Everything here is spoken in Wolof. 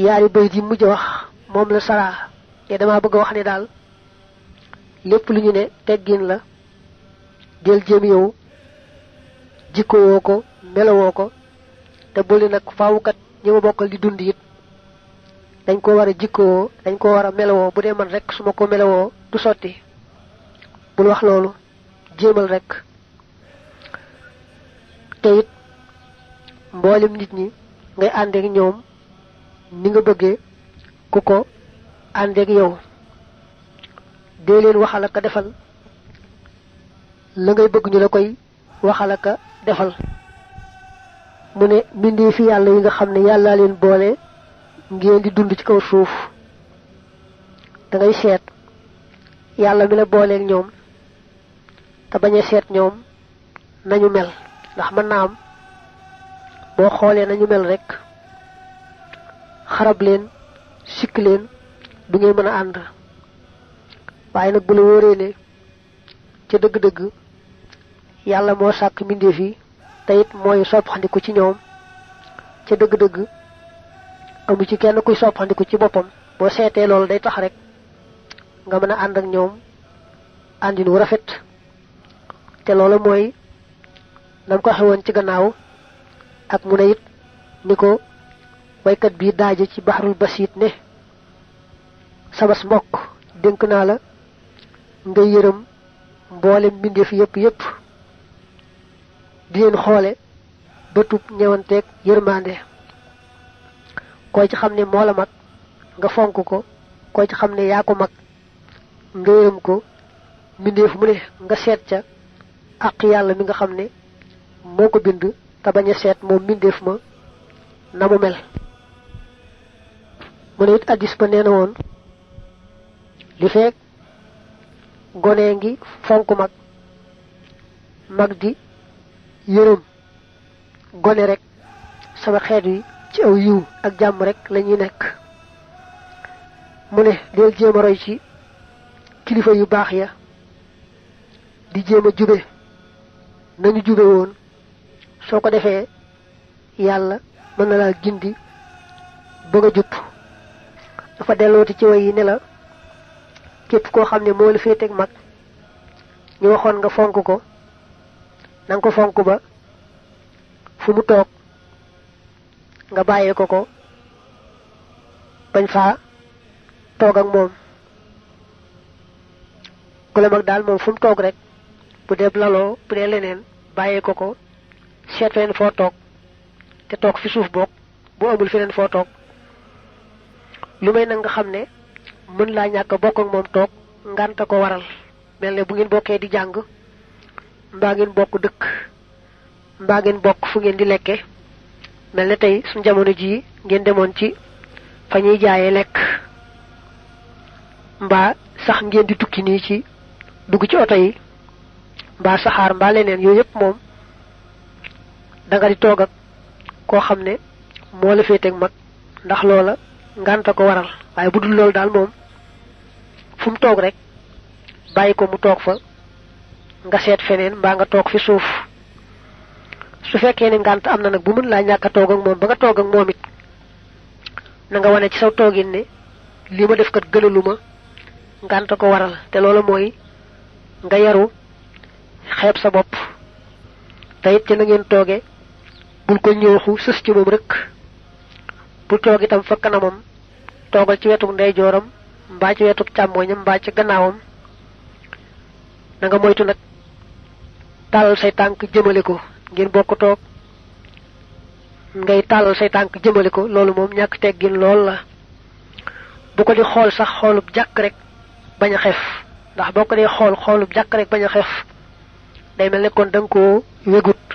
yaari bayit yi mujj wax moom la saraa te dama bëgg wax ne daal lépp lu ñu ne teggin la del jëm yow jikkowoo ko melowoo ko te buli nag faawukat ñi ma bokkal di dund it dañ ko war a jikkowoo dañ ko war a melowoo bu dee man rek su ma ko melowoo du sotti bul wax loolu jéemal rek te it mboolem nit ñi ngay àndeek ñoom ni nga bëggee ku ko àndeek yow dee leen waxal ak a defal la ngay bëgg ñu la koy waxal ak a defal mu ne mbindee fi yàlla yi nga xam ne yàllaa leen boole ngeen di dund ci kaw suuf da ngay seet yàlla mi la booleek ñoom te bañ a seet ñoom nañu mel ndax mën naa am boo xoolee nañu mel rek xarab leen sikk leen du ngeen mën a ànd waaye nag bu la wóoree ne ca dëgg-dëgg yàlla moo sàkk mbindeef yi te it mooy soppandiku ci ñoom ca dëgg-dëgg amu ci kenn kuy soppandiku ci boppam boo seetee loolu day tax rek nga mën a ànd ak ñoom àndin wu rafet te loolu mooy nam ko xewoon ci gannaaw ak mu ne it ni ko waykat bii daaje ci baxarul basiit ne sabas mbokk dénk naa la nga yërëm mboolem mbindeef yépp di leen xoole bëtub ñewanteeg yërmande koy ci xam ne moo la mag nga fonk ko koy ci xam ne yaa ko mag nga yërëm ko mbindeef mu ne nga seet ca àq yàlla mi nga xam ne moo ko bind te bañ a seet moom mbindeef ma na mu mel mu ne it addis ba nee na woon li fekk gone ngi fonk mag di yërëm gone rek sama xeet wi ci aw yiw ak jàmm rek lañuy nekk mu ne del jéem a roy ci kilifa yu baax ya di jéem a jube nañu jube woon soo ko defee yàlla mën na laa gindi bëgg a jub dafa dellooti ci way yi ne la képp koo xam ne moo la féeteeg mag ñu waxoon nga fonk ko nanga ko fonk ba fu mu toog nga bàyyee ko bañ faa toog ak moom ku la mag daal moom fu mu toog rek bu dee laloo bu dee leneen bàyyee ko seet feneen foo toog te toog fi suuf boog bu amul feneen foo toog lu may nag nga xam ne mën laa ñàkk bokk ak moom toog ngànta ko waral mel ne bu ngeen bokkee di jàng mbaa ngeen bokk dëkk mbaa ngeen bokk fu ngeen di lekke mel ne tey suñ jamono jii ngeen demoon ci fa ñuy jaayee lekk mbaa sax ngeen di tukki nii ci dugg ci oto yi mbaa saxaar mbaa leneen yooyu yëpp moom danga di toog ak koo xam ne moo la féeteeg mag ndax loola ngànta ko waral waaye bu dul loolu daal moom fu mu toog rek bàyyi ko mu toog fa nga seet feneen mbaa nga toog fi suuf su fekkee ne ngànt am na nag bu mën laa ñàkk a toog ak moom ba nga toog ak moom it na nga wane ci saw toogin ne li ma def kat gënalu ma ngànta ko waral te loola mooy nga yaru xeeb sa bopp te it ci na ngeen tooge bul ko ñëwxu sës ci moom rek bul toog itam fa kanamam toogal ci wetu ndeyjooram mbaa ci wetu càmmooñam mbaa ci gannaawam na nga moytu nag tàllal say tànk jëmale ko ngeen bokk toog ngay tàllal say tànk jëmale ko loolu moom ñàkk teggin lool la bu ko di xool sax xoolub jàkk rek bañ a xef ndax boo ko dee xoolub jàkk rek bañ a xef day mel ne kon da nga koo wégut